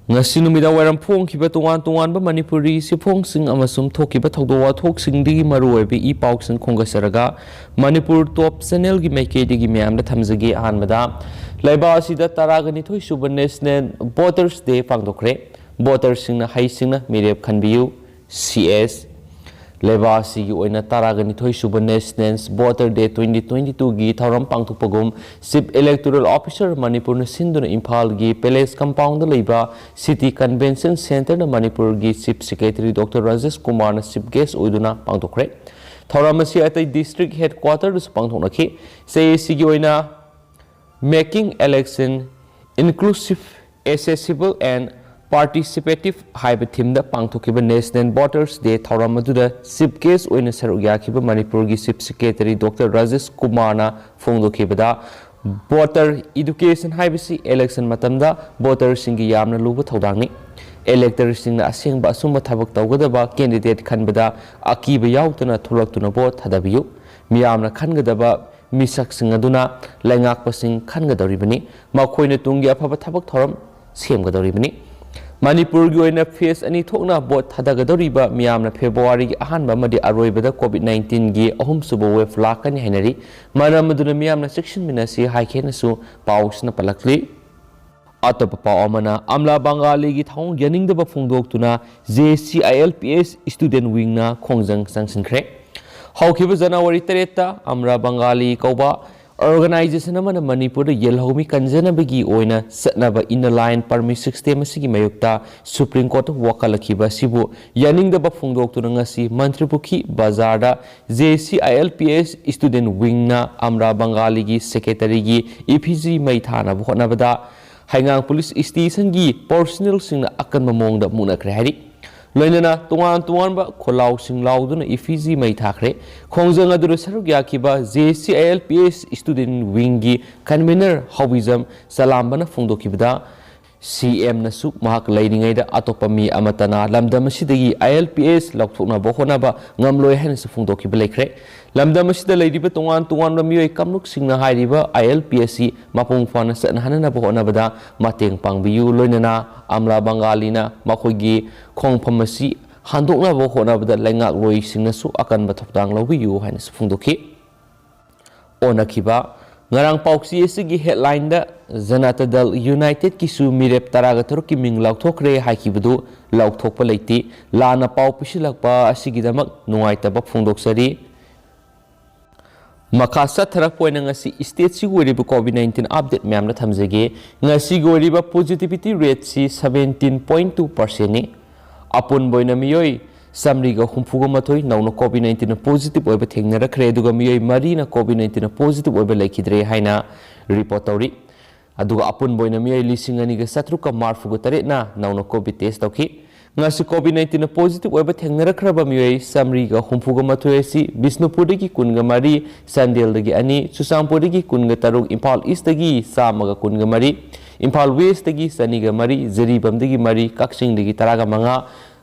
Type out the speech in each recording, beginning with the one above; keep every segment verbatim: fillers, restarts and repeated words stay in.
ꯉꯁꯤ ꯅꯨꯃꯤꯗꯥꯡ ꯋꯥꯏꯔꯝ ꯐꯣꯡꯈꯤꯕ ꯇꯣꯉꯥꯟ ꯇꯣꯉꯥꯟꯕ ꯃꯅꯤꯄꯨꯔꯤ ꯆꯦꯐꯣꯡꯁꯤꯡ ꯑꯃꯁꯨꯡ ꯊꯣꯛꯈꯤꯕ ꯊꯧꯗꯣꯛ ꯋꯥꯊꯣꯛꯁꯤꯡꯗꯒꯤ ꯃꯔꯨꯑꯣꯏꯕ ꯏ ꯄꯥꯎꯁꯤꯡ ꯈꯣꯝꯒꯠꯆꯔꯒ, ꯃꯅꯤꯄꯨꯔ ꯇꯣꯞ ꯆꯦꯅꯦꯜꯒꯤ ꯃꯥꯏꯀꯩꯗꯒꯤ ꯃꯌꯥꯝꯗ ꯊꯝꯖꯒꯦ꯫ ꯑꯍꯥꯟꯕꯗ, ꯂꯩꯕꯥꯛ ꯑꯁꯤꯗ ꯇꯔꯥꯒ ꯅꯤꯊꯣꯏ ꯁꯨꯕ National Voters Day ꯄꯥꯡꯊꯣꯛꯈ꯭ꯔꯦ꯫ ꯚꯣꯇꯔꯁꯤꯡꯅ ꯍꯩꯁꯤꯡꯅ ꯃꯤꯔꯦꯞ ꯈꯟꯕꯤꯌꯨ꯫ C S. ꯂꯩꯕꯥꯛ ꯑꯁꯤꯒꯤ ꯑꯣꯏꯅ ꯇꯔꯥꯒ ꯅꯤꯊꯣꯏ ꯁꯨꯕ National Voter Day twenty twenty-two ꯒꯤ ꯊꯧꯔꯝ ꯄꯥꯡꯊꯣꯛꯄꯒꯨꯝ Chief Electoral Officer ꯃꯅꯤꯄꯨꯔꯅ ꯁꯤꯟꯗꯨꯅ ꯏꯝꯐꯥꯜꯒꯤ Palace Compound ꯗ ꯂꯩꯕ City Convention Centre ꯗ ꯃꯅꯤꯄꯨꯔꯒꯤ Chief Secretary Doctor ꯔꯥꯖꯦꯁ ꯀꯨꯃꯥꯔꯅ Chief Guest ꯑꯣꯏꯗꯨꯅ ꯄꯥꯡꯊꯣꯛꯈ꯭ꯔꯦ꯫ ꯊꯧꯔꯝ ꯑꯁꯤ ꯑꯇꯩ District Headquarter ꯗꯁꯨ ꯄꯥꯡꯊꯣꯛꯅꯈꯤ꯫ ꯁꯤ ꯑꯦ ꯁꯤ ꯒꯤ ꯑꯣꯏꯅ Making Election Inclusive, Accessible and Participative ꯍꯥꯏꯕ theme ꯗ ꯄꯥꯡꯊꯣꯛꯈꯤꯕ National Voters Day ꯊꯧꯔꯝ ꯑꯗꯨꯗ Chief Guest ꯑꯣꯏꯅ ꯁꯔꯨꯛ ꯌꯥꯈꯤꯕ ꯃꯅꯤꯄꯨꯔꯒꯤ Chief Secretary Doctor ꯔꯥꯖꯦꯁ ꯀꯨꯃꯥꯔꯅ ꯐꯣꯡꯗꯣꯛꯈꯤꯕꯗ, Voter Education ꯍꯥꯏꯕꯁꯤ election ꯃꯇꯝꯗ ꯚꯣꯇꯔꯁꯤꯡꯒꯤ ꯌꯥꯝꯅ ꯂꯨꯕ ꯊꯧꯗꯥꯡꯅꯤ꯫ Electorꯁꯤꯡꯅ ꯑꯁꯦꯡꯕ ꯑꯆꯨꯝꯕ ꯊꯕꯛ ꯇꯧꯒꯗꯕ candidate ꯈꯟꯕꯗ ꯑꯀꯤꯕ ꯌꯥꯎꯗꯅ ꯊꯣꯛꯂꯛꯇꯨꯅ vote ꯊꯥꯗꯕꯤꯌꯨ꯫ ꯃꯤꯌꯥꯝꯅ ꯈꯟꯒꯗꯕ ꯃꯤꯁꯛꯁꯤꯡ ꯑꯗꯨꯅ ꯂꯩꯉꯥꯛꯄꯁꯤꯡ ꯈꯟꯒꯗꯧꯔꯤꯕꯅꯤ꯫ ꯃꯈꯣꯏꯅ ꯇꯨꯡꯒꯤ ꯑꯐꯕ ꯊꯕꯛ ꯊꯧꯔꯝ ꯁꯦꯝꯒꯗꯧꯔꯤꯕꯅꯤ꯫ ꯃꯅꯤꯄꯨꯔꯒꯤ ꯑꯣꯏꯅ phase ꯑꯅꯤ ꯊꯣꯛꯅ vote ꯊꯥꯗꯒꯗꯧꯔꯤꯕ ꯃꯤꯌꯥꯝꯅ February ꯒꯤ ꯑꯍꯥꯟꯕ ꯑꯃꯗꯤ ꯑꯔꯣꯏꯕꯗ COVID nineteen ꯒꯤ ꯑꯍꯨꯝꯁꯨꯕ wave ꯂꯥꯛꯀꯅꯤ ꯍꯥꯏꯅꯔꯤ꯫ ꯃꯔꯝ ꯑꯗꯨꯅ ꯃꯤꯌꯥꯝꯅ ꯆꯦꯛꯁꯤꯟꯃꯤꯟꯅꯁꯤ ꯍꯥꯏꯈꯤꯅꯁꯨ ꯄꯥꯎꯁꯤꯅ ꯄꯜꯂꯛꯂꯤ꯫ ꯑꯇꯣꯞꯄ ꯄꯥꯎ ꯑꯃꯅ, ꯑꯝꯂꯥ ꯕꯪꯒꯥꯂꯤꯒꯤ ꯊꯧꯑꯣꯡ ꯌꯥꯅꯤꯡꯗꯕ ꯐꯣꯡꯗꯣꯛꯇꯨꯅ J C I L P S Student Wing ꯅ ꯈꯣꯡꯖꯪ ꯆꯪꯁꯤꯟꯈ꯭ꯔꯦ꯫ ꯍꯧꯈꯤꯕ January ꯇꯔꯦꯠꯇ ꯑꯝꯂꯥ ꯕꯪꯒꯥꯂꯤ ꯀꯧꯕ organization ꯑꯃꯅ ꯃꯅꯤꯄꯨꯔꯗ ꯌꯦꯜꯍꯧꯃꯤ ꯀꯟꯖꯅꯕꯒꯤ ꯑꯣꯏꯅ ꯆꯠꯅꯕ Inner Line Permit System ꯑꯁꯤꯒꯤ ꯃꯥꯌꯣꯛꯇ Supreme Court ꯇ ꯋꯥꯀꯠꯂꯛꯈꯤꯕ ꯑꯁꯤꯕꯨ ꯌꯥꯅꯤꯡꯗꯕ ꯐꯣꯡꯗꯣꯛꯇꯨꯅ ꯉꯁꯤ ꯃꯟꯇ꯭ꯔꯤꯄꯨꯈ꯭ꯔꯤ ꯕꯖꯥꯔꯗ J C I L P S Student Wing ꯅ ꯑꯝꯂꯥ ꯕꯪꯒꯥꯂꯤꯒꯤ secretary ꯒꯤ effigy ꯃꯩ ꯊꯥꯅꯕ ꯍꯣꯠꯅꯕꯗ ꯍꯩꯉꯥꯡ police station ꯒꯤ personnel ꯁꯤꯡꯅ ꯑꯀꯟꯕ ꯃꯑꯣꯡꯗ ꯃꯨꯛꯅꯈ꯭ꯔꯦ ꯍꯥꯏꯔꯤ꯫ ꯂꯣꯏꯅꯅ ꯇꯣꯉꯥꯟ ꯇꯣꯉꯥꯟꯕ ꯈꯣꯜꯂꯥꯎꯁꯤꯡ ꯂꯥꯎꯗꯨꯅ effigy ꯃꯩ ꯊꯥꯈ꯭ꯔꯦ꯫ ꯈꯣꯡꯖꯪ ꯑꯗꯨꯗ ꯁꯔꯨꯛ ꯌꯥꯈꯤꯕ J C I L P S Student Wing ꯒꯤ convener ꯍꯥꯎꯕꯤꯖꯝ ꯆꯂꯥꯝꯕꯅ ꯐꯣꯡꯗꯣꯛꯈꯤꯕꯗ, ꯁꯤ ꯑꯦꯝꯅꯁꯨ ꯃꯍꯥꯛ ꯂꯩꯔꯤꯉꯩꯗ ꯑꯇꯣꯞꯄ ꯃꯤ ꯑꯃꯠꯇꯅ ꯂꯝꯗꯝ ꯑꯁꯤꯗꯒꯤ ꯑꯥꯏ ꯑꯦꯜ ꯄꯤ ꯑꯦꯁ ꯂꯧꯊꯣꯛꯅꯕ ꯍꯣꯠꯅꯕ ꯉꯝꯂꯣꯏ ꯍꯥꯏꯅꯁꯨ ꯐꯣꯡꯗꯣꯛꯈꯤꯕ ꯂꯩꯈ꯭ꯔꯦ꯫ ꯂꯝꯗꯝ ꯑꯁꯤꯗ ꯂꯩꯔꯤꯕ ꯇꯣꯉꯥꯟ ꯇꯣꯉꯥꯟꯕ ꯃꯤꯑꯣꯏ ꯀꯥꯡꯂꯨꯞꯁꯤꯡꯅ ꯍꯥꯏꯔꯤꯕ ꯑꯥꯏ ꯑꯦꯜ ꯄꯤ ꯑꯦꯁ ꯁꯤ ꯃꯄꯨꯡ ꯐꯥꯅ ꯆꯠꯅꯍꯟꯅꯕ ꯍꯣꯠꯅꯕꯗ ꯃꯇꯦꯡ ꯄꯥꯡꯕꯤꯌꯨ, ꯂꯣꯏꯅꯅ ꯑꯝꯂꯥ ꯕꯪꯒꯥꯂꯤꯅ ꯃꯈꯣꯏꯒꯤ ꯈꯣꯡꯐꯝ ꯑꯁꯤ ꯍꯟꯗꯣꯛꯅꯕ ꯍꯣꯠꯅꯕꯗ ꯂꯩꯉꯥꯛꯂꯣꯏꯁꯤꯡꯅꯁꯨ ꯑꯀꯟꯕ ꯊꯧꯗꯥꯡ ꯂꯧꯕꯤꯌꯨ ꯍꯥꯏꯅꯁꯨ ꯐꯣꯡꯗꯣꯛꯈꯤ꯫ ꯑꯣꯟꯅꯈꯤꯕ꯫ ꯉꯔꯥꯡ ꯄꯥꯎꯆꯦ ꯑꯁꯤꯒꯤ ꯍꯦꯗꯂꯥꯏꯟꯗ ꯖꯅꯇꯥ ꯗꯜ ꯌꯨꯅꯥꯏꯇꯦꯗꯀꯤꯁꯨ ꯃꯤꯔꯦꯞ ꯇꯔꯥꯒ ꯇꯔꯨꯛꯀꯤ ꯃꯤꯡ ꯂꯥꯎꯊꯣꯛꯈ꯭ꯔꯦ ꯍꯥꯏꯈꯤꯕꯗꯨ ꯂꯥꯎꯊꯣꯛꯄ ꯂꯩꯇꯦ꯫ ꯂꯥꯟꯅ ꯄꯥꯎ ꯄꯤꯁꯤꯜꯂꯛꯄ ꯑꯁꯤꯒꯤꯗꯃꯛ ꯅꯨꯡꯉꯥꯏꯇꯕ ꯐꯣꯡꯗꯣꯛꯆꯔꯤ꯫ ꯃꯈꯥ ꯆꯠꯊꯔꯛꯄ ꯑꯣꯏꯅ ꯉꯁꯤ ꯁ꯭ꯇꯦꯠꯁꯤꯒꯤ ꯑꯣꯏꯔꯤꯕ ꯀꯣꯚꯤꯗ ꯅꯥꯏꯟꯇꯤꯟ ꯑꯞꯗꯦꯠ ꯃꯌꯥꯝꯅ ꯊꯝꯖꯒꯦ꯫ ꯉꯁꯤꯒꯤ ꯑꯣꯏꯔꯤꯕ ꯄꯣꯖꯤꯇꯤꯚꯤꯇꯤ ꯔꯦꯠꯁꯤ ꯁꯕꯦꯟꯇꯤꯟ ꯄꯣꯏꯟ ꯇꯨ ꯄꯥꯔꯁꯦꯟꯅꯤ꯫ ꯑꯄꯨꯟꯕ ꯑꯣꯏꯅ ꯃꯤꯑꯣꯏ ꯆꯥꯃꯔꯤꯒ ꯍꯨꯝꯐꯨꯒ ꯃꯥꯊꯣꯏ ꯅꯧꯅ ꯀꯣꯚꯤꯗ ꯅꯥꯏꯟꯇꯤꯟ ꯄꯣꯖꯤꯇꯤꯚ ꯑꯣꯏꯕ ꯊꯦꯡꯅꯔꯛꯈ꯭ꯔꯦ, ꯑꯗꯨꯒ ꯃꯤꯑꯣꯏ ꯃꯔꯤꯅ ꯀꯣꯚꯤꯗ ꯅꯥꯏꯟꯇꯤꯟ ꯄꯣꯖꯤꯇꯤꯚ ꯑꯣꯏꯕ ꯂꯩꯈꯤꯗ꯭ꯔꯦ ꯍꯥꯏꯅ ꯔꯤꯄꯣꯔꯠ ꯇꯧꯔꯤ꯫ ꯑꯗꯨꯒ ꯑꯄꯨꯟꯕ ꯑꯣꯏꯅ ꯃꯤꯑꯣꯏ ꯂꯤꯁꯤꯡ ꯑꯅꯤꯒ ꯆꯥꯇ꯭ꯔꯨꯛꯀ ꯃꯔꯤꯐꯨꯒ ꯇꯔꯦꯠꯅ ꯅꯧꯅ ꯀꯣꯚꯤꯗ ꯇꯦꯁ ꯇꯧꯈꯤ꯫ ꯉꯁꯤ ꯀꯣꯚꯤꯗ ꯅꯥꯏꯟꯇꯤꯟ ꯄꯣꯖꯤꯇꯤꯚ ꯑꯣꯏꯕ ꯊꯦꯡꯅꯔꯛꯈ꯭ꯔꯕ ꯃꯤꯑꯣꯏ ꯆꯥꯃꯔꯤꯒ ꯍꯨꯝꯐꯨꯒ ꯃꯥꯊꯣꯏ ꯑꯁꯤ ꯕꯤꯁꯅꯨꯄꯨꯔꯗꯒꯤ ꯀꯨꯟꯒ ꯃꯔꯤ, ꯆꯥꯟꯗꯦꯜꯗꯒꯤ ꯑꯅꯤ, ꯆꯨꯔꯆꯥꯟꯄꯨꯔꯗꯒꯤ ꯀꯨꯟꯒ ꯇꯔꯨꯛ, ꯏꯝꯐꯥꯜ ꯏꯁꯇꯒꯤ ꯆꯥꯝꯃꯒ ꯀꯨꯟꯒ ꯃꯔꯤ, ꯏꯝꯐꯥꯜ ꯋꯦꯁꯇꯒꯤ ꯆꯅꯤꯒ ꯃꯔꯤ, ꯖꯤꯔꯤꯕꯥꯝꯗꯒꯤ ꯃꯔꯤ, ꯀꯛꯆꯤꯡꯗꯒꯤ ꯇꯔꯥꯒ ꯃꯉꯥ,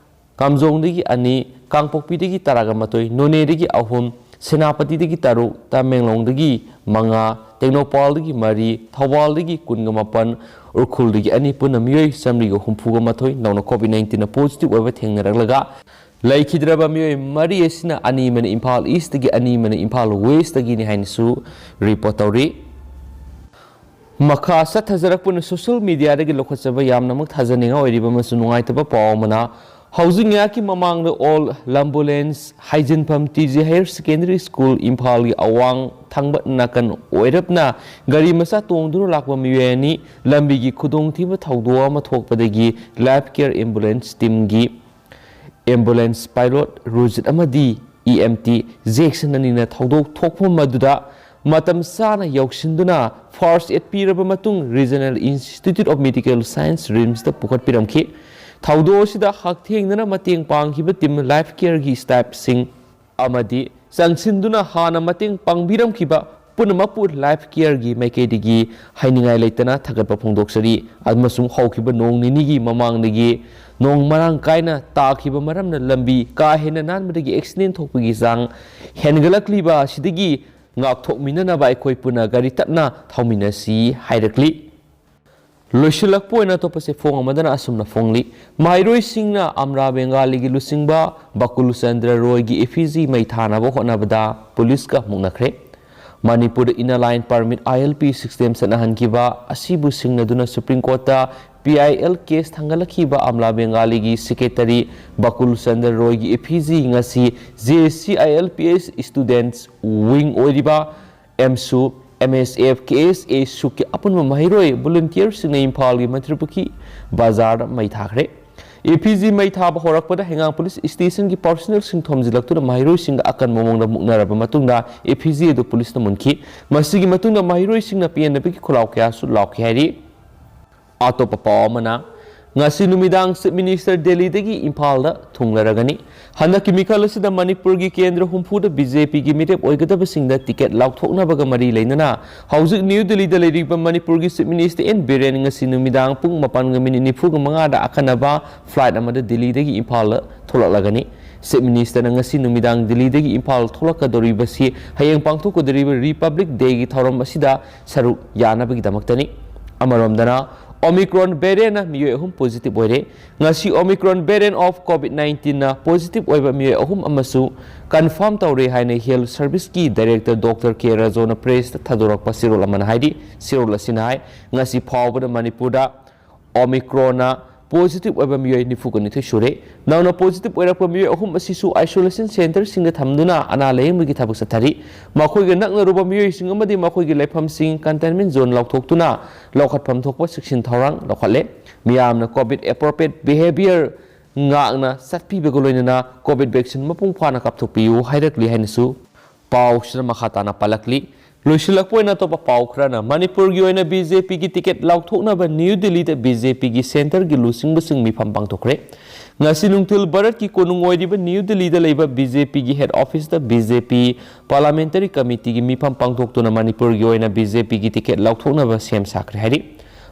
ꯀꯥꯝꯖꯣꯡꯗꯒꯤ ꯑꯅꯤ, ꯀꯥꯡꯄꯣꯛꯄꯤꯗꯒꯤ ꯇꯔꯥꯒ ꯃꯥꯊꯣꯏ, ꯅꯣꯅꯦꯗꯒꯤ ꯑꯍꯨꯝ, ꯁꯦꯅꯥꯄꯇꯤꯗꯒꯤ ꯇꯔꯨꯛ, ꯇꯃꯦꯡꯂꯣꯡꯗꯒꯤ ꯃꯉꯥ, ꯇꯦꯡꯅꯧꯄꯥꯜꯗꯒꯤ ꯃꯔꯤ, ꯊꯧꯕꯥꯜꯗꯒꯤ ꯀꯨꯟꯒ ꯃꯥꯄꯟ, ꯎꯈ꯭ꯔꯨꯜꯗꯒꯤ ꯑꯅꯤ, ꯄꯨꯟꯅ ꯃꯤꯑꯣꯏ ꯆꯥꯃꯔꯤꯒ ꯍꯨꯝꯐꯨꯒ ꯃꯥꯊꯣꯏ ꯅꯧꯅ ꯀꯣꯚꯤꯗ ꯅꯥꯏꯟꯇꯤꯟꯅ ꯄꯣꯖꯤꯇꯤꯚ ꯑꯣꯏꯕ ꯊꯦꯡꯅꯔꯛꯂꯒ, ꯂꯩꯈꯤꯗ꯭ꯔꯕ ꯃꯤꯑꯣꯏ ꯃꯔꯤ ꯑꯁꯤꯅ ꯑꯅꯤ ꯑꯃꯅ ꯏꯝꯐꯥꯜ ꯏꯁꯇꯒꯤ, ꯑꯅꯤ ꯑꯃꯅ ꯏꯝꯐꯥꯜ ꯋꯦꯁꯇꯒꯤꯅꯤ ꯍꯥꯏꯅꯁꯨ ꯔꯤꯄꯣꯔꯠ ꯇꯧꯔꯤ꯫ ꯃꯈꯥ ꯆꯠꯊꯖꯔꯛꯄꯅ ꯁꯣꯁꯤꯌꯦꯜ ꯃꯤꯗꯤꯌꯥꯗꯒꯤ ꯂꯧꯈꯠꯆꯕ ꯌꯥꯝꯅꯃꯛ ꯊꯥꯖꯅꯤꯡꯉꯥꯏ ꯑꯣꯏꯔꯤꯕ ꯑꯃꯁꯨꯡ ꯅꯨꯡꯉꯥꯏꯇꯕ ꯄꯥꯎ ꯑꯃꯅ, ꯍꯧꯖꯤꯛ ꯉꯥꯏꯍꯥꯛꯀꯤ ꯃꯃꯥꯡꯗ ꯑꯣꯜ ꯂꯝꯕꯨꯂꯦꯟꯁ ꯍꯥꯏꯖꯤꯟꯐꯝ T G higher secondary school ꯏꯝꯐꯥꯜꯒꯤ ꯑꯋꯥꯡ ꯊꯪꯕ ꯅꯥꯀꯟ ꯑꯣꯏꯔꯞꯅ ꯒꯥꯔꯤ ꯃꯆꯥ ꯇꯣꯡꯗꯨꯅ ꯂꯥꯛꯄ ꯃꯤꯑꯣꯏ ꯑꯅꯤ ꯂꯝꯕꯤꯒꯤ ꯈꯨꯗꯣꯡꯊꯤꯕ ꯊꯧꯗꯣꯛ ꯑꯃ ꯊꯣꯛꯄꯗꯒꯤ ꯂꯥꯏꯐ ꯀꯦꯌꯔ ꯑꯦꯝꯕꯨꯂꯦꯟꯁ ꯇꯤꯝꯒꯤ ꯑꯦꯝꯕꯨꯂꯦꯟꯁ ꯄꯥꯏꯂꯣꯠ ꯔꯨꯖꯤꯠ ꯑꯃꯗꯤ ꯏ ꯑꯦꯝ ꯇꯤ ꯖꯦꯛꯁꯟ ꯑꯅꯤꯅ ꯊꯧꯗꯣꯛ ꯊꯣꯛꯐꯝ ꯑꯗꯨꯗ ꯃꯇꯝ ꯆꯥꯅ ꯌꯧꯁꯤꯟꯗꯨꯅ ꯐꯥꯔꯁ ꯑꯦꯗ ꯄꯤꯔꯕ ꯃꯇꯨꯡ regional institute of medical science, ꯔꯤꯝꯁꯇ ꯄꯨꯈꯠꯄꯤꯔꯝꯈꯤ꯫ ꯊꯧꯗꯣꯛ ꯑꯁꯤꯗ ꯍꯛꯊꯦꯡꯅꯅ ꯃꯇꯦꯡ ꯄꯥꯡꯈꯤꯕ ꯇꯤꯝ ꯂꯥꯏꯐ ꯀꯦꯌꯔꯒꯤ ꯁ꯭ꯇꯥꯐꯁꯤꯡ ꯑꯃꯗꯤ ꯆꯪꯁꯤꯟꯗꯨꯅ ꯍꯥꯟꯅ ꯃꯇꯦꯡ ꯄꯥꯡꯕꯤꯔꯝꯈꯤꯕ ꯄꯨꯝꯅꯃꯛꯄꯨ ꯂꯥꯏꯐ ꯀꯦꯌꯔꯒꯤ ꯃꯥꯏꯀꯩꯗꯒꯤ ꯍꯥꯏꯅꯤꯡꯉꯥꯏ ꯂꯩꯇꯅ ꯊꯥꯒꯠꯄ ꯐꯣꯡꯗꯣꯛꯆꯔꯤ꯫ ꯑꯃꯁꯨꯡ ꯍꯧꯈꯤꯕ ꯅꯣꯡ ꯅꯤꯅꯤꯒꯤ ꯃꯃꯥꯡꯗꯒꯤ ꯅꯣꯡ ꯃꯔꯥꯡ ꯀꯥꯏꯅ ꯇꯥꯈꯤꯕ ꯃꯔꯝꯅ ꯂꯝꯕꯤ ꯀꯥ ꯍꯦꯟꯅ ꯅꯥꯟꯕꯗꯒꯤ ꯑꯦꯛꯁꯤꯗꯦꯟ ꯊꯣꯛꯄꯒꯤ ꯆꯥꯡ ꯍꯦꯟꯒꯠꯂꯛꯂꯤꯕ ꯑꯁꯤꯗꯒꯤ ꯉꯥꯛꯊꯣꯛꯃꯤꯟꯅꯅꯕ ꯑꯩꯈꯣꯏ ꯄꯨꯟꯅ ꯒꯥꯔꯤ ꯇꯞꯅ ꯊꯧꯃꯤꯟꯅꯁꯤ ꯍꯥꯏꯔꯛꯂꯤ꯫ ꯂꯣꯏꯁꯤꯜꯂꯛꯄ ꯑꯣꯏꯅ ꯑꯇꯣꯞꯄꯁꯦ ꯐꯣꯡ ꯑꯃꯗꯅ ꯑꯁꯨꯝꯅ ꯐꯣꯡꯂꯤ꯫ ꯃꯍꯩꯔꯣꯏꯁꯤꯡꯅ ꯑꯝꯔꯥ ꯕꯦꯡꯒꯥꯂꯤꯒꯤ ꯂꯨꯆꯤꯡꯕ ꯕꯀꯨꯜ ꯆꯟꯗ꯭ꯔ ꯔꯣꯏꯒꯤ ꯏꯐꯤꯖꯤ ꯃꯩ ꯊꯥꯅꯕ ꯍꯣꯠꯅꯕꯗ ꯄꯨꯂꯤꯁꯀ ꯃꯨꯛꯅꯈ꯭ꯔꯦ꯫ ꯃꯅꯤꯄꯨꯔꯗ Inner Line Permit, ILP system ꯆꯠꯅꯍꯟꯈꯤꯕ ꯑꯁꯤꯕꯨ ꯁꯤꯡꯅꯗꯨꯅ ꯁꯨꯄ꯭ꯔꯤꯝ ꯀꯣꯔꯠꯇ PIL case ꯊꯥꯡꯒꯠꯂꯛꯈꯤꯕ ꯑꯝꯂꯥ ꯕꯦꯡꯒꯥꯂꯤꯒꯤ ꯁꯦꯀ꯭ꯔꯦꯇꯔꯤ ꯕꯀꯨꯜ ꯆꯟꯗ꯭ꯔ ꯔꯣꯏꯒꯤ ꯏꯐꯤꯖꯤ ꯉꯁꯤ JCILPS students wing ꯑꯣꯏꯔꯤꯕ ꯑꯦꯝꯁꯨ, MSF, KSA ꯁꯨꯛꯀꯤ ꯑꯄꯨꯟꯕ ꯃꯍꯩꯔꯣꯏ ꯚꯣꯂꯨꯟꯇꯤꯌꯔꯁꯤꯡꯅ ꯏꯝꯐꯥꯜꯒꯤ ꯃꯟꯇ꯭ꯔꯤꯄꯨꯈ꯭ꯔꯤ ꯕꯖꯥꯔꯗ ꯃꯩ ꯊꯥꯈ꯭ꯔꯦ꯫ ꯏꯐꯤꯖꯤ ꯃꯩ ꯊꯥꯕ ꯍꯧꯔꯛꯄꯗ ꯍꯩꯉꯥꯡ ꯄꯨꯂꯤꯁ ꯁ꯭ꯇꯦꯁꯟꯒꯤ ꯄꯥꯔꯁꯣꯅꯦꯜꯁꯤꯡ ꯊꯣꯝꯖꯤꯜꯂꯛꯇꯨꯅ ꯃꯍꯩꯔꯣꯏꯁꯤꯡꯒ ꯑꯀꯟꯕ ꯃꯑꯣꯡꯗ ꯃꯨꯛꯅꯔꯕ ꯃꯇꯨꯡꯗ ꯏꯐꯤꯖꯤ ꯑꯗꯨ ꯄꯨꯂꯤꯁꯅ ꯃꯨꯟꯈꯤ꯫ ꯃꯁꯤꯒꯤ ꯃꯇꯨꯡꯗ ꯃꯍꯩꯔꯣꯏꯁꯤꯡꯅ ꯄꯦꯟꯗꯕꯒꯤ ꯈꯣꯜꯂꯥꯎ ꯀꯌꯥꯁꯨ ꯂꯥꯎꯈꯤ ꯍꯥꯏꯔꯤ꯫ ꯑꯇꯣꯞꯄ ꯄꯥꯎ ꯑꯃꯅ, ꯉꯁꯤ ꯅꯨꯃꯤꯗꯥꯡ Chief Minister ꯗꯦꯜꯂꯤꯗꯒꯤ ꯏꯝꯐꯥꯜꯗ ꯊꯨꯡꯂꯔꯒꯅꯤ꯫ ꯍꯟꯗꯛꯀꯤ ꯃꯤꯈꯜ ꯑꯁꯤꯗ ꯃꯅꯤꯄꯨꯔꯒꯤ ꯀꯦꯟꯗ꯭ꯔ ꯍꯨꯝꯐꯨꯗ BJPꯒꯤ ꯃꯤꯔꯦꯞ ꯑꯣꯏꯒꯗꯕꯁꯤꯡꯗ ꯇꯤꯀꯦꯠ ꯂꯥꯎꯊꯣꯛꯅꯕꯒ ꯃꯔꯤ ꯂꯩꯅꯅ ꯍꯧꯖꯤꯛ ꯅ꯭ꯌꯨ ꯗꯦꯜꯂꯤꯗ ꯂꯩꯔꯤꯕ ꯃꯅꯤꯄꯨꯔꯒꯤ Chief Minister N ꯕꯤꯔꯦꯟ ꯉꯁꯤ ꯅꯨꯃꯤꯗꯥꯡ ꯄꯨꯡ ꯃꯥꯄꯟꯒ ꯃꯤꯅꯤꯠ ꯅꯤꯐꯨꯒ ꯃꯉꯥꯗ ꯑꯈꯟꯅꯕ flight ꯑꯃꯗ ꯗꯦꯜꯂꯤꯗꯒꯤ ꯏꯝꯐꯥꯜꯗ ꯊꯣꯛꯂꯛꯂꯒꯅꯤ꯫ Chief Ministerꯅ ꯉꯁꯤ ꯅꯨꯃꯤꯗꯥꯡ ꯗꯦꯜꯂꯤꯗꯒꯤ ꯏꯝꯐꯥꯜ ꯊꯣꯛꯂꯛꯀꯗꯧꯔꯤꯕꯁꯤ ꯍꯌꯦꯡ ꯄꯥꯡꯊꯣꯛꯀꯗꯧꯔꯤꯕ Republic Dayꯒꯤ ꯊꯧꯔꯝ ꯑꯁꯤꯗ ꯁꯔꯨꯛ ꯌꯥꯅꯕꯒꯤꯗꯃꯛꯇꯅꯤ꯫ ꯑꯃꯔꯣꯝꯗꯅ, Omicron variantꯅ ꯃꯤꯑꯣꯏ ꯑꯍꯨꯝ positive ꯑꯣꯏꯔꯦ꯫ ꯉꯁꯤ Omicron variant of COVID nineteenꯅ positive ꯑꯣꯏꯕ ꯃꯤꯑꯣꯏ ꯑꯍꯨꯝ ꯑꯃꯁꯨ confirm ꯇꯧꯔꯦ ꯍꯥꯏꯅ Health Serviceꯀꯤ Director Doctor K ꯔꯥꯖꯣꯅ pressꯇ ꯊꯥꯗꯣꯔꯛꯄ ꯆꯦꯔꯣꯜ ꯑꯃꯅ ꯍꯥꯏꯔꯤ꯫ ꯆꯦꯔꯣꯜ ꯑꯁꯤꯅ ꯍꯥꯏ, ꯉꯁꯤ ꯐꯥꯎꯕꯗ ꯃꯅꯤꯄꯨꯔꯗ Omicronꯅ positive ꯑꯣꯏꯕ ꯃꯤꯑꯣꯏ ꯅꯤꯐꯨꯒ ꯅꯤꯊꯣꯏ ꯁꯨꯔꯦ꯫ ꯅꯧꯅ positive ꯑꯣꯏꯔꯛꯄ ꯃꯤꯑꯣꯏ ꯑꯍꯨꯝ ꯑꯁꯤꯁꯨ isolation centreꯁꯤꯡꯗ ꯊꯝꯗꯨꯅ ꯑꯅꯥ ꯂꯥꯌꯦꯡꯕꯒꯤ ꯊꯕꯛ ꯆꯠꯊꯔꯤ꯫ ꯃꯈꯣꯏꯒ ꯅꯛꯅꯔꯨꯕ ꯃꯤꯑꯣꯏꯁꯤꯡ ꯑꯃꯗꯤ ꯃꯈꯣꯏꯒꯤ ꯂꯩꯐꯝꯁꯤꯡ containment zone ꯂꯥꯎꯊꯣꯛꯇꯨꯅ ꯂꯧꯈꯠꯐꯝ ꯊꯣꯛꯄ ꯆꯦꯛꯁꯤꯟ ꯊꯧꯔꯥꯡ ꯂꯧꯈꯠꯂꯦ꯫ ꯃꯤꯌꯥꯝꯅ COVID appropriate behaviour ꯉꯥꯛꯅ ꯆꯠꯄꯤꯕꯒ ꯂꯣꯏꯅꯅ COVID vaccine ꯃꯄꯨꯡ ꯐꯥꯅ ꯀꯥꯞꯊꯣꯛꯄꯤꯌꯨ ꯍꯥꯏꯔꯛꯂꯤ ꯍꯥꯏꯅꯁꯨ ꯄꯥꯎꯁꯤꯅ ꯃꯈꯥ ꯇꯥꯅ ꯄꯜꯂꯛꯂꯤ꯫ ꯂꯣꯏꯁꯤꯜꯂꯛꯄ ꯑꯣꯏꯅ ꯑꯇꯣꯞꯄ ꯄꯥꯎ ꯈꯔꯅ, ꯃꯅꯤꯄꯨꯔꯒꯤ ꯑꯣꯏꯅ ꯕꯤ ꯖꯦ ꯄꯤꯒꯤ ꯇꯤꯀꯦꯠ ꯂꯥꯎꯊꯣꯛꯅꯕ ꯅ꯭ꯌꯨ ꯗꯤꯜꯂꯤꯗ ꯕꯤ ꯖꯦ ꯄꯤꯒꯤ ꯁꯦꯟꯇꯔꯒꯤ ꯂꯨꯆꯤꯡꯕꯁꯤꯡ ꯃꯤꯐꯝ ꯄꯥꯡꯊꯣꯛꯈ꯭ꯔꯦ꯫ ꯉꯁꯤ ꯅꯨꯡꯊꯤꯜ ꯚꯥꯔꯠꯀꯤ ꯀꯣꯅꯨꯡ ꯑꯣꯏꯔꯤꯕ ꯅ꯭ꯌꯨ ꯗꯤꯜꯂꯤꯗ ꯂꯩꯕ ꯕꯤ ꯖꯦ ꯄꯤꯒꯤ ꯍꯦꯗ ꯑꯣꯐꯤꯁꯇ ꯕꯤ ꯖꯦ ꯄꯤ ꯄꯥꯔꯂꯥꯃꯦꯟꯇꯔꯤ ꯀꯃꯤꯇꯤꯒꯤ ꯃꯤꯐꯝ ꯄꯥꯡꯊꯣꯛꯇꯨꯅ ꯃꯅꯤꯄꯨꯔꯒꯤ ꯑꯣꯏꯅ ꯕꯤ ꯖꯦ ꯄꯤꯒꯤ ꯇꯤꯀꯦꯠ ꯂꯥꯎꯊꯣꯛꯅꯕ ꯁꯦꯝ ꯁꯥꯈ꯭ꯔꯦ ꯍꯥꯏꯔꯤ꯫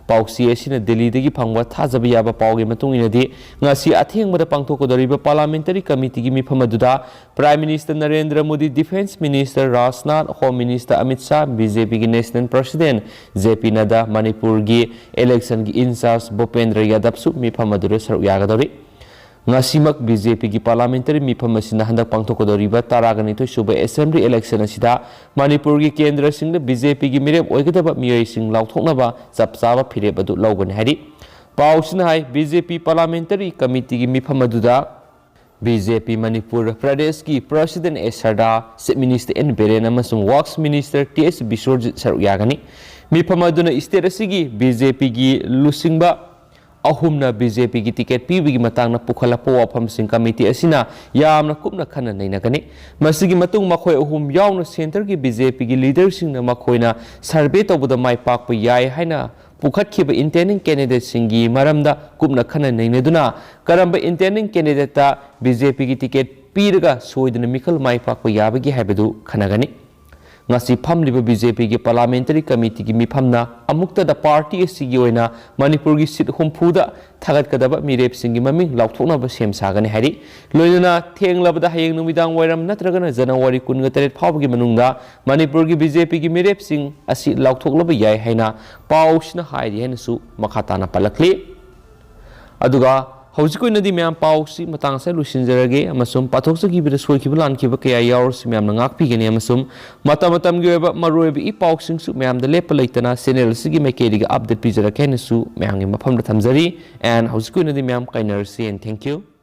ꯄꯥꯎꯆꯦ ꯑꯁꯤꯅ ꯗꯤꯜꯂꯤꯗꯒꯤ ꯐꯪꯕ ꯊꯥꯖꯕ ꯌꯥꯕ ꯄꯥꯎꯒꯤ ꯃꯇꯨꯡ ꯏꯟꯅꯗꯤ, ꯉꯁꯤ ꯑꯊꯦꯡꯕꯗ ꯄꯥꯡꯊꯣꯛꯀꯗꯧꯔꯤꯕ ꯄꯥꯔꯂꯥꯃꯦꯟꯇꯔꯤ ꯀꯃꯤꯇꯤꯒꯤ ꯃꯤꯐꯝ ꯑꯗꯨꯗ Prime Minister Narendra Modi, Defence Minister Rajnath, Home Minister Amit Shah, B J ꯄꯤꯒꯤ National President ꯖꯦ ꯄꯤ ꯅꯗꯥ, ꯃꯅꯤꯄꯨꯔꯒꯤ ꯏꯂꯦꯛꯁꯟꯒꯤ ꯏꯟꯆꯥꯔꯖ ꯚꯨꯄꯦꯟꯗ꯭ꯔ ꯌꯥꯗꯕꯁꯨ ꯃꯤꯐꯝ ꯑꯗꯨꯗ ꯁꯔꯨꯛ ꯌꯥꯒꯗꯧꯔꯤ꯫ ꯉꯁꯤꯃꯛ ꯕꯤ ꯖꯦ ꯄꯤꯒꯤ ꯄꯥꯔꯂꯥꯃꯦꯟꯇꯔꯤ ꯃꯤꯐꯝ ꯑꯁꯤꯅ ꯍꯟꯗꯛ ꯄꯥꯡꯊꯣꯛꯀꯗꯧꯔꯤꯕ ꯇꯔꯥꯒ ꯅꯤꯊꯣꯏ ꯁꯨꯕ ꯑꯦꯁꯦꯝꯕ꯭ꯂꯤ ꯏꯂꯦꯛꯁꯟ ꯑꯁꯤꯗ ꯃꯅꯤꯄꯨꯔꯒꯤ ꯀꯦꯟꯗ꯭ꯔꯁꯤꯡꯗ ꯕꯤ ꯖꯦ ꯄꯤꯒꯤ ꯃꯤꯔꯦꯞ ꯑꯣꯏꯒꯗꯕ ꯃꯤꯑꯣꯏꯁꯤꯡ ꯂꯥꯎꯊꯣꯛꯅꯕ ꯆꯞ ꯆꯥꯕ ꯐꯤꯔꯦꯞ ꯑꯗꯨ ꯂꯧꯒꯅꯤ ꯍꯥꯏꯔꯤ꯫ ꯄꯥꯎꯁꯤꯅ ꯍꯥꯏ, ꯕꯤ ꯖꯦ ꯄꯤ ꯄꯥꯔꯂꯥꯃꯦꯟꯇꯔꯤ ꯀꯃꯤꯇꯤꯒꯤ ꯃꯤꯐꯝ ꯑꯗꯨꯗ ꯕꯤ ꯖꯦ ꯄꯤ ꯃꯅꯤꯄꯨꯔ ꯄ꯭ꯔꯗꯦꯁꯀꯤ President S Sarda, Chief Minister N Biren ꯑꯃꯁꯨꯡ Works Minister T S Biswajit ꯁꯔꯨꯛ ꯌꯥꯒꯅꯤ꯫ ꯃꯤꯐꯝ ꯑꯗꯨꯅ ꯁ꯭ꯇꯦꯠ ꯑꯁꯤꯒꯤ ꯕꯤ ꯖꯦ ꯄꯤꯒꯤ ꯂꯨꯆꯤꯡꯕ ꯑꯍꯨꯝꯅ ꯕꯤ ꯖꯦ ꯄꯤꯒꯤ ꯇꯤꯀꯦꯠ ꯄꯤꯕꯒꯤ ꯃꯇꯥꯡꯗ ꯄꯨꯈꯠꯂꯛꯄ ꯋꯥꯐꯝꯁꯤꯡ ꯀꯃꯤꯇꯤ ꯑꯁꯤꯅ ꯌꯥꯝꯅ ꯀꯨꯞꯅ ꯈꯟꯅ ꯅꯩꯅꯒꯅꯤ꯫ ꯃꯁꯤꯒꯤ ꯃꯇꯨꯡ ꯃꯈꯣꯏ ꯑꯍꯨꯝ ꯌꯥꯎꯅ ꯁꯦꯟꯇꯔꯒꯤ ꯕꯤ ꯖꯦ ꯄꯤꯒꯤ ꯂꯤꯗꯔꯁꯤꯡꯅ ꯃꯈꯣꯏꯅ ꯁꯔꯚꯦ ꯇꯧꯕꯗ ꯃꯥꯏ ꯄꯥꯛꯄ ꯌꯥꯏ ꯍꯥꯏꯅ ꯄꯨꯈꯠꯈꯤꯕ intending candidateꯁꯤꯡꯒꯤ ꯃꯔꯝꯗ ꯀꯨꯞꯅ ꯈꯟꯅ ꯅꯩꯅꯗꯨꯅ ꯀꯔꯝꯕ intending candidateꯇ ꯕꯤ ꯖꯦ ꯄꯤꯒꯤ ꯇꯤꯀꯦꯠ ꯄꯤꯔꯒ ꯁꯣꯏꯗꯅ ꯃꯤꯈꯜ ꯃꯥꯏ ꯄꯥꯛꯄ ꯌꯥꯕꯒꯦ ꯍꯥꯏꯕꯗꯨ ꯈꯟꯅꯒꯅꯤ꯫ ꯉꯁꯤ ꯐꯝꯂꯤꯕ ꯕꯤ ꯖꯦ ꯄꯤꯒꯤ ꯄꯥꯔꯂꯥꯃꯦꯟꯇꯔꯤ ꯀꯃꯤꯇꯤꯒꯤ ꯃꯤꯐꯝꯅ ꯑꯃꯨꯛꯇꯗ ꯄꯥꯔꯇꯤ ꯑꯁꯤꯒꯤ ꯑꯣꯏꯅ ꯃꯅꯤꯄꯨꯔꯒꯤ ꯁꯤꯠ ꯍꯨꯝꯐꯨꯗ ꯊꯥꯒꯠꯀꯗꯕ ꯃꯤꯔꯦꯞꯁꯤꯡꯒꯤ ꯃꯃꯤꯡ ꯂꯥꯎꯊꯣꯛꯅꯕ ꯁꯦꯝ ꯁꯥꯒꯅꯤ ꯍꯥꯏꯔꯤ꯫ ꯂꯣꯏꯅꯅ ꯊꯦꯡꯂꯕꯗ ꯍꯌꯦꯡ ꯅꯨꯃꯤꯗꯥꯡ ꯋꯥꯏꯔꯝ ꯅꯠꯇ꯭ꯔꯒꯅ ꯖꯅꯋꯥꯔꯤ ꯀꯨꯟꯒ ꯇꯔꯦꯠ ꯐꯥꯎꯕꯒꯤ ꯃꯅꯨꯡꯗ ꯃꯅꯤꯄꯨꯔꯒꯤ ꯕꯤ ꯖꯦ ꯄꯤꯒꯤ ꯃꯤꯔꯦꯞꯁꯤꯡ ꯑꯁꯤ ꯂꯥꯎꯊꯣꯛꯂꯕ ꯌꯥꯏ ꯍꯥꯏꯅ ꯄꯥꯎꯁꯤꯅ ꯍꯥꯏꯔꯤ ꯍꯥꯏꯅꯁꯨ ꯃꯈꯥ ꯇꯥꯅ ꯄꯜꯂꯛꯂꯤ꯫ ꯑꯗꯨꯒ ꯍꯧꯖꯤꯛ ꯑꯣꯏꯅꯗꯤ ꯃꯌꯥꯝ ꯄꯥꯎꯁꯤ ꯃꯇꯥꯡ ꯑꯁꯤꯗ ꯂꯣꯏꯁꯤꯟꯖꯔꯒꯦ ꯑꯃꯁꯨꯡ ꯄꯥꯊꯣꯛꯆꯈꯤꯕꯗ ꯁꯣꯏꯈꯤꯕ ꯂꯥꯟꯈꯤꯕ ꯀꯌꯥ ꯌꯥꯎꯔꯁꯨ ꯃꯌꯥꯝꯅ ꯉꯥꯛꯄꯤꯒꯅꯤ ꯑꯃꯁꯨꯡ ꯃꯇꯝ ꯃꯇꯝꯒꯤ ꯑꯣꯏꯕ ꯃꯔꯨꯑꯣꯏꯕ ꯏ ꯄꯥꯎꯁꯤꯡꯁꯨ ꯃꯌꯥꯝꯗ ꯂꯦꯞꯄ ꯂꯩꯇꯅ channel ꯑꯁꯤꯒꯤ ꯃꯥꯏꯀꯩꯗꯒꯤ update ꯄꯤꯖꯔꯛꯀꯦ ꯍꯥꯏꯅꯁꯨ ꯃꯌꯥꯝꯒꯤ ꯃꯐꯝꯗ ꯊꯝꯖꯔꯤ꯫ And ꯍꯧꯖꯤꯛꯀꯤ ꯑꯣꯏꯅꯗꯤ ꯃꯌꯥꯝ ꯀꯥꯏꯅꯔꯁꯤ and thank you꯫